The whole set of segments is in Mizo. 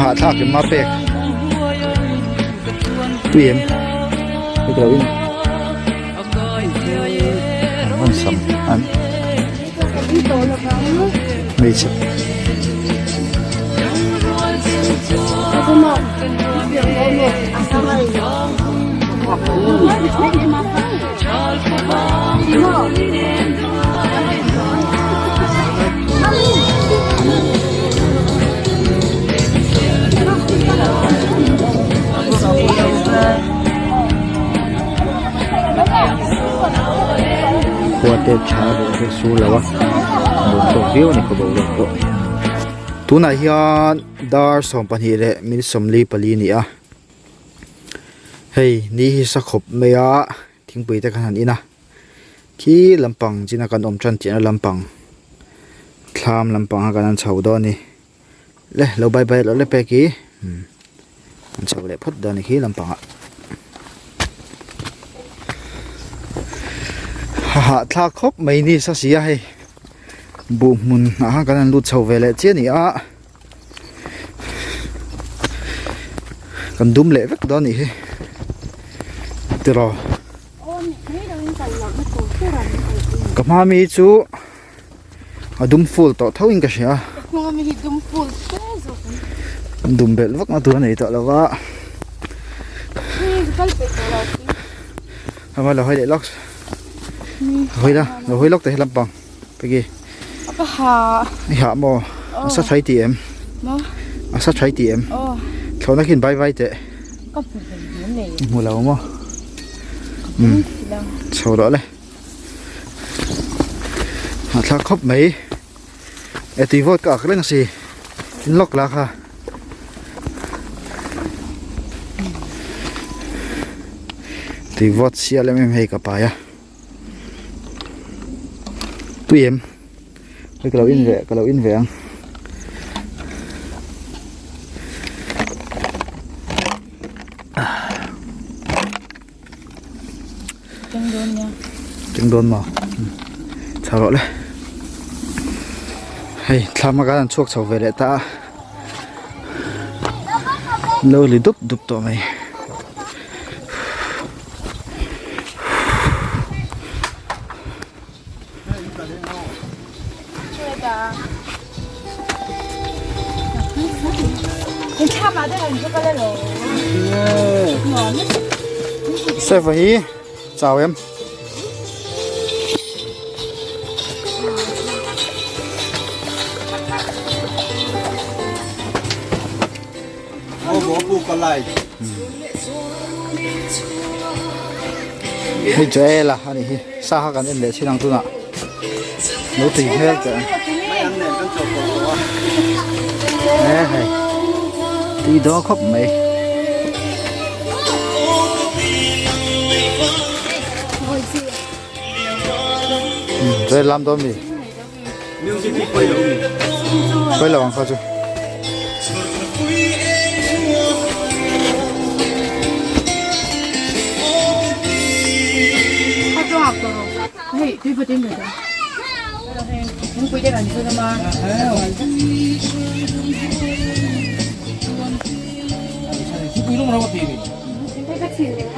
Hahthlak in ma pek tui em hei ka lo in an sam an hmeichhe Khua te tha ruah te sur lo a nuam tawk viau a ni khaw boruak pawh tunah hian dar 12 leh minute 44 a ni a hei ni hi sa khawp mai a thingpui te khan han in a khi lampang china kan awm tan chiahna lampang thlam lampang a kan han chho dawn a ni le lo bye bye loh le pek hi an chho leh phawt dawn a ni khi lampang ah ha hahthlak khawp mai ni sa si a hei buh hmun ah khan kan han lut chho ve leh chiah a ni a. Kan dum leh vek dawn anih hi tiraw ka hma mi chu a dum full tawh tho in ka hria dum belh vak na tur a nei tawh lo va hama lo hawi leh lawk hawi la lo hawi lawk ta he lampang. Peki. Ka ha. I ha maw? A sa thai ti em? Maw? A sa thai ti em? Aw. Thlawhna khi in vai vai teh. Ka hmu hlei diam nei. I hmu lo maw? Um. Chho rawh le. A thlak khawp mai. E tui vawt ka ak reng si. In lawk la kha. Tui vawt sial em em hei ka pai a. Tui em hei ka lo in ve ka lo in ve ang keng dawn maw chho rawh le hei thlam a kan chhuak chho ve leh ta a lo li dup dup tawh mai. Server hi chau em Hei Joel a ani hi sa kha kan en leh chin ang tunah lo tui hmel teh ang e hei tui dawn khawp mai Joel lam dawn mi Quay lo ang kha chu.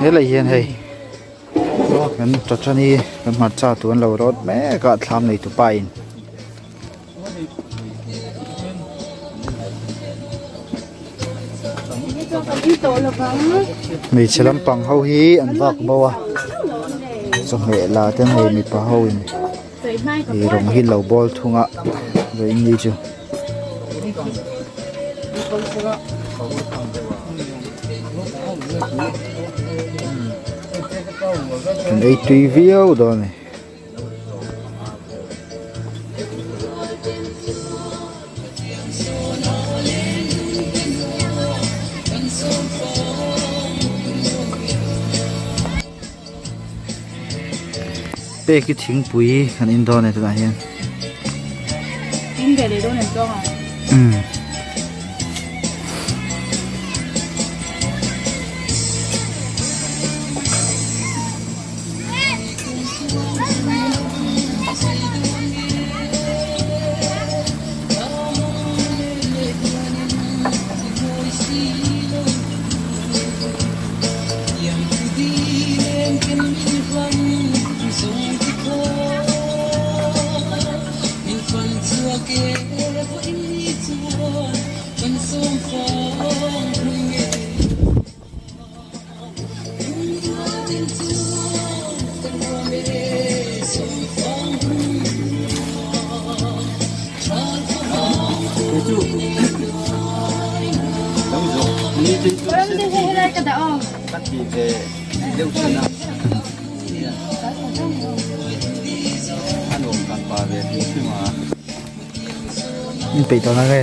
He lei hian hei kan tachani kan hmarcha tur an lo rawt mek a thlam nei tupa in. Hmeichhe lampang ho hi an vak bo a chawhmeh la te hei mipa ho in ih rawng hi lo bawl thung a vawiin ni chu. Kan ei tui viau dawn a ni. Pek hi thingpui kan in dawn e tunah hian. In ve leh dawn em chuang a? Umm. In peih tawh na nge?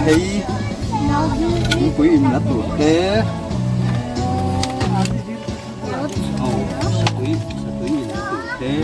Thei thingpui in a tur te aw satui satui in a tur te.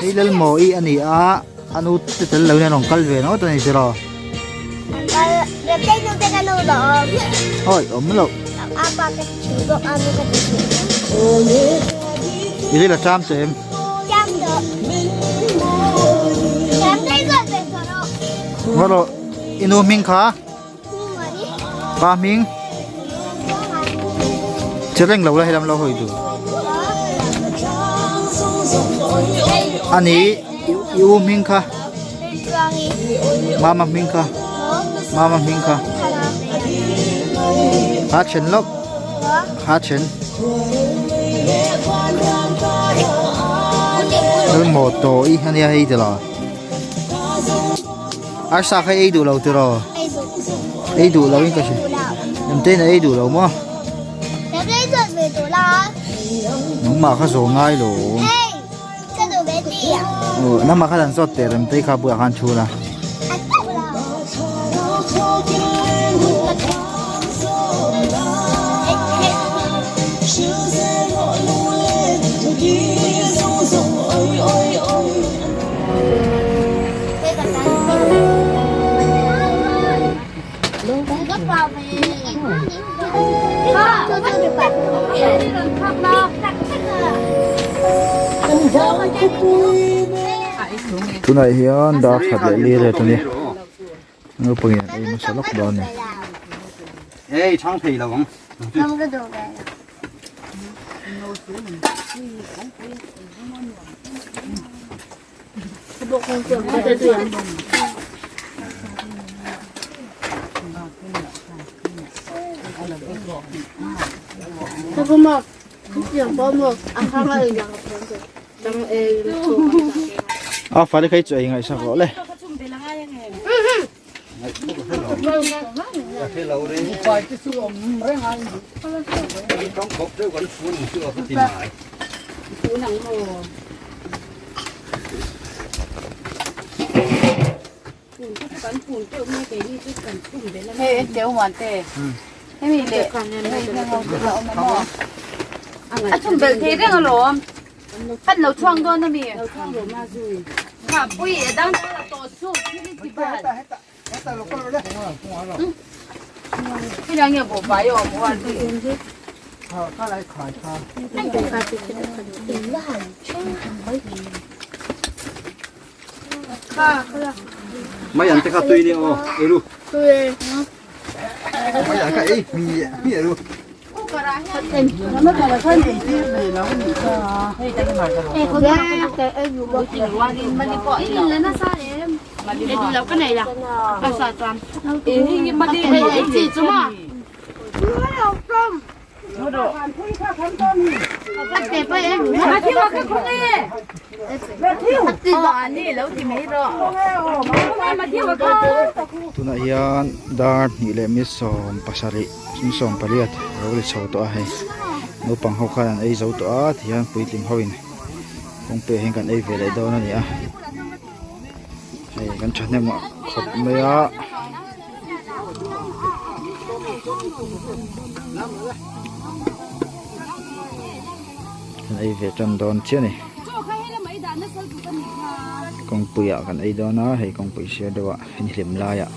Hei Lalmawii a ni a, a nu te tel lo in an rawn kal ve nawt a ni si lo. Awi awm loh. I ril a cham che em? Ngaw rawh i nu hming kha pa hming che reng lo la helam lo hawi duh ani i u hming kha mama hming kha mama hming kha ha then lawk ha then Lalmaw tawi a nia hei tilo Arsa kha ei duh lo tiraw ei duh lo in ka hria engte in a ei duh lo maw nangmah kha zawh ngai lo aw nangmah kha dan zawt teh rem te kha bulah khan thu la. Tunah hian dar khat leh li ret a ni naupangin an ei hmasa lawk dawn a ni. Hei chhang thei lo ang. A fale khai chu ei ngaihsak rawh le. A chhum belh thei reng alawm. An lo chhuak dawn ami? Lo chhuak lo ma zui. Kha pui a dang dang la tawh chu thil i ti bal. Hei nge bo bai awm uar zui. Mai an te kha tui ni aw ei ru. Mai an kha ei mi mi ru. Tunah hian dar hnih leh mi sawm pasarih mi sawm pariat a lo ri chho tawh a hei naupang ho khan an ei zo tawh a tihian puitling ho in kawngpui ah hian kan ei ve leh dawn a ni a hei kan thahnem khawp mai a. Kan ei ve tan dawn chiah a ni kawngpui ah kan ei dawn a hei kawngpui sir deuh ah ni hlim lai ah.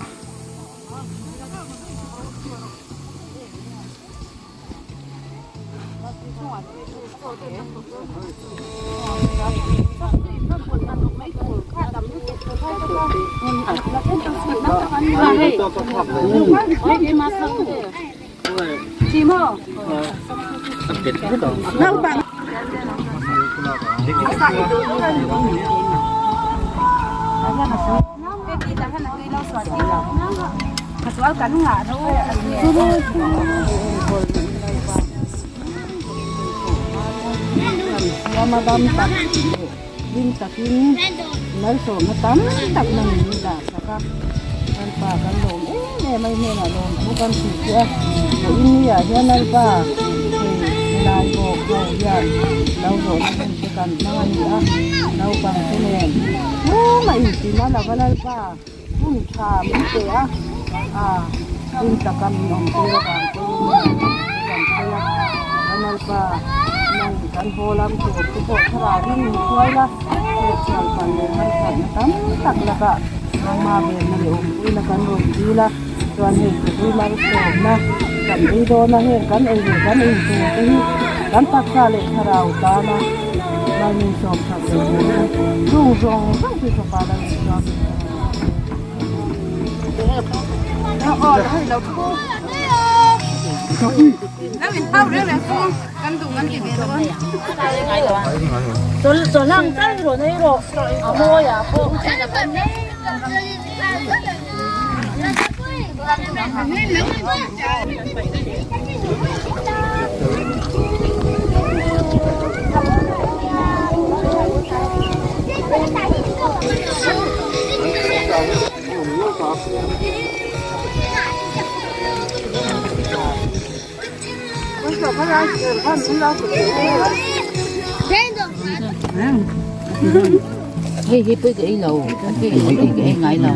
Hei hi pui ka ei lo hei hi pui ka ei ngai lo.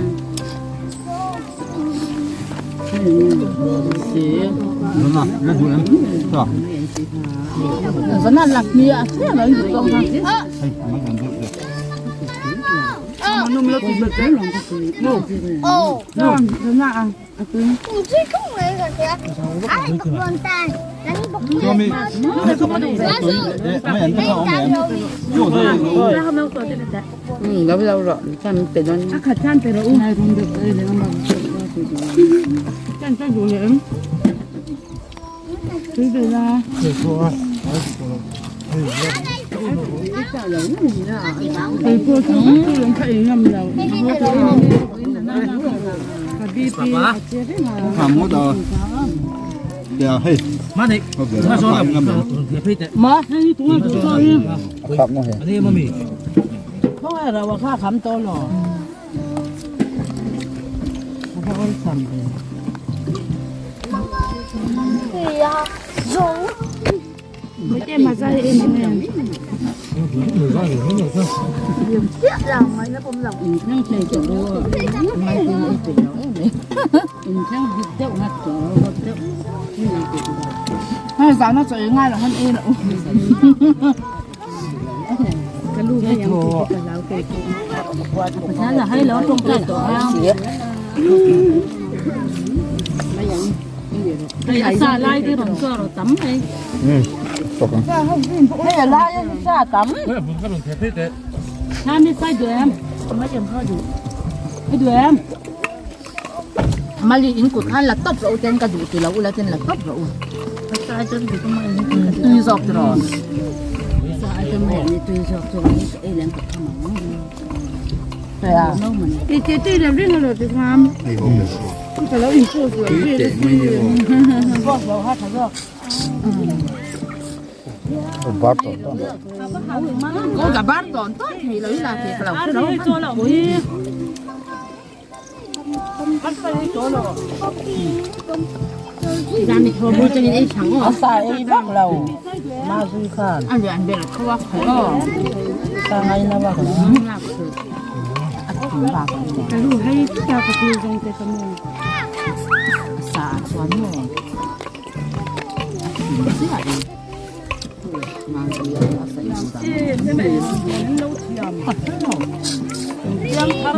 Mali in kut khan la tawp rawh u ten ka duh ti lo ula ten la tawp rawh u. Tui zawk ti rawh. A sa ei vak lo Mazui khan sa ngaina vak lo.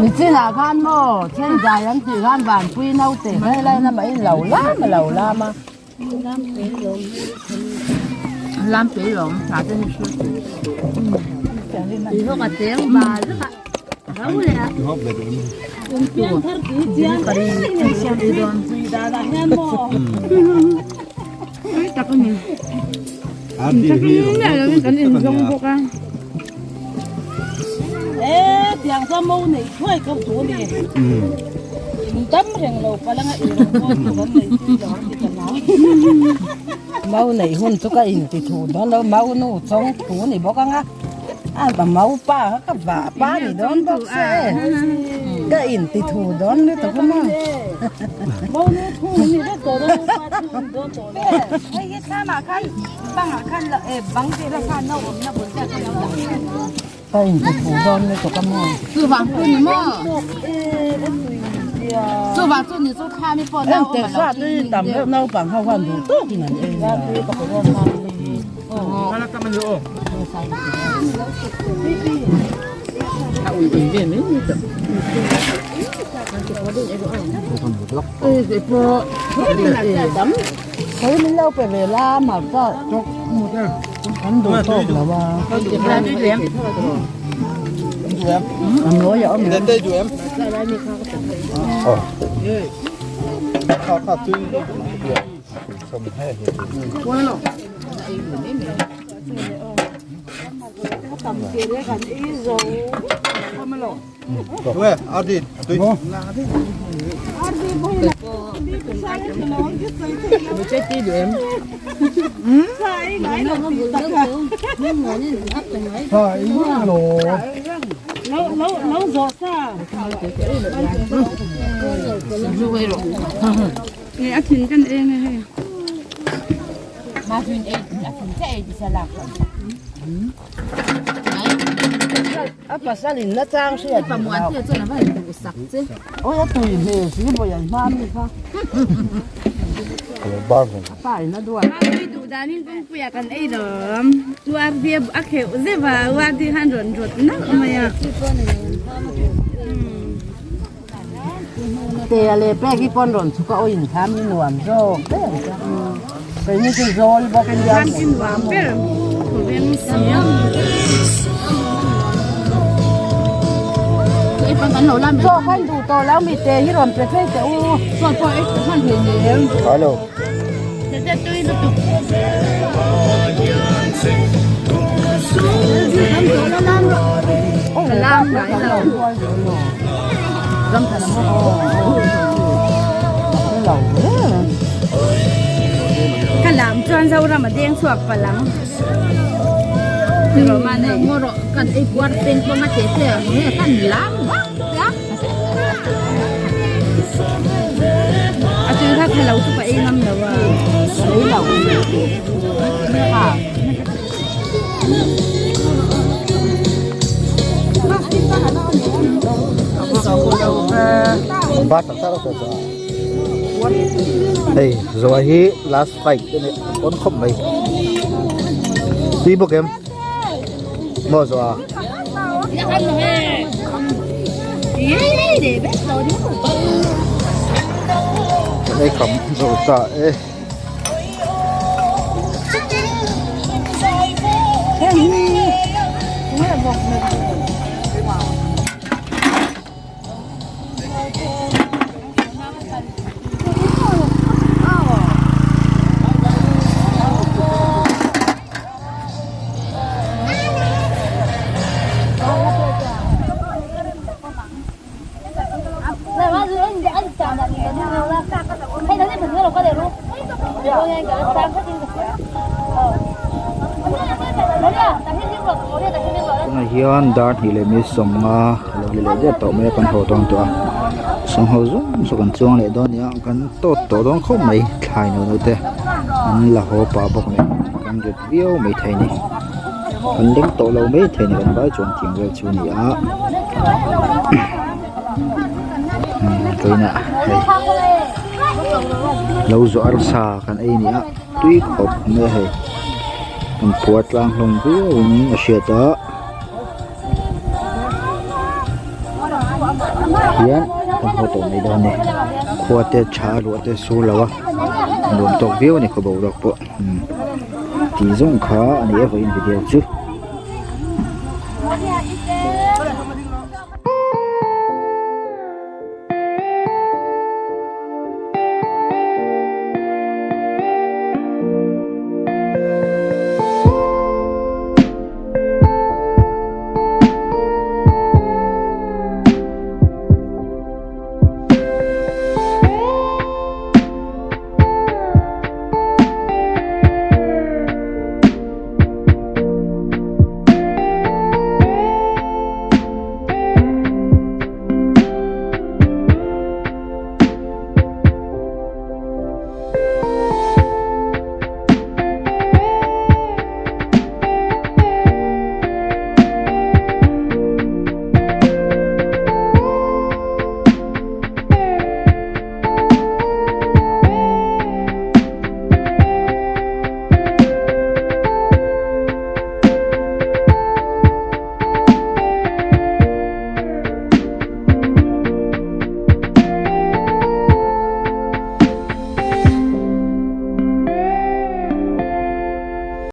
Nichinah khan maw Thianzai an tih khan Vanpui naute helai lamah in lo lam a lo lam a. Mau nei hun chu ka inti thu dawn lo, mau nu chawng thu ni bawk ang a, a mau pa kha ka vah pa ni dawn bawk se, ka inti thu dawn lutuk a maw. Ka inti thu dawn lutuk a maw. Em te sa tui tam deuh naupang ho khan duh tawkin an ei a. Kei min lo pe ve la hmarcha an duh tawk lo a. An ngawi a awm em? A pasal in la chang hriat duh loh. Awi a tui hmel si vawi an hma mi kha. Pa in a duat. Mapui duh danin kawngpuiah kan ei lawm. URD a kheuh zeuh a, URD khan rawn rawt nalh mai a. Tea leh pek hi pawn rawn chhuk a aw inthlam hi nuam zawk ber ka. Keini chu zawl bawk Kan thlam hi nuam ber thawveng si. Chaw khan duh tawh lo mi te hi rawn pe phei teh u. Chaw pawh ei hman hlei nem. Hello. Tete tui lutuk. Ka lam ngai lo. Ka lam chuan Zoram a deng chhuak palh ang. Kan ei puar peng pawng a teh te ang nge kan lam vak a. A tui kha kha lo chu ka ei ngam lo a. Ei lo. Ha. Ba tak tak tak tak. Hei, zoa hi last fight ani on khop mai. Tui bawk em? Maw zoa? Kan ei kham zo ta e. Tunah hian dar hnih leh minute sawmnga a lo ni leh der tawh mai a kan haw dawn tawh a sangha zawng zawng kan chuang leh dawn a ni a kan tawt tawh dawn khawp mai thlai no no te an la haw pah bawk nen kan rit viau mai thei a ni kan leng tawh lo mai thei a ni kan vai chuan tiang vel chu a ni a tuinah hei lo zawh arsa kan ei a ni a tui khawp mai a hei kan phuar tlang hlawm viau in a hriat a hian kan haw tawh mai dawn a ni khua te tha ruah te a sur lo a nuam tawk viau a ni khaw boruak pawh. Tih zawng kha a ni e vawiin video chu.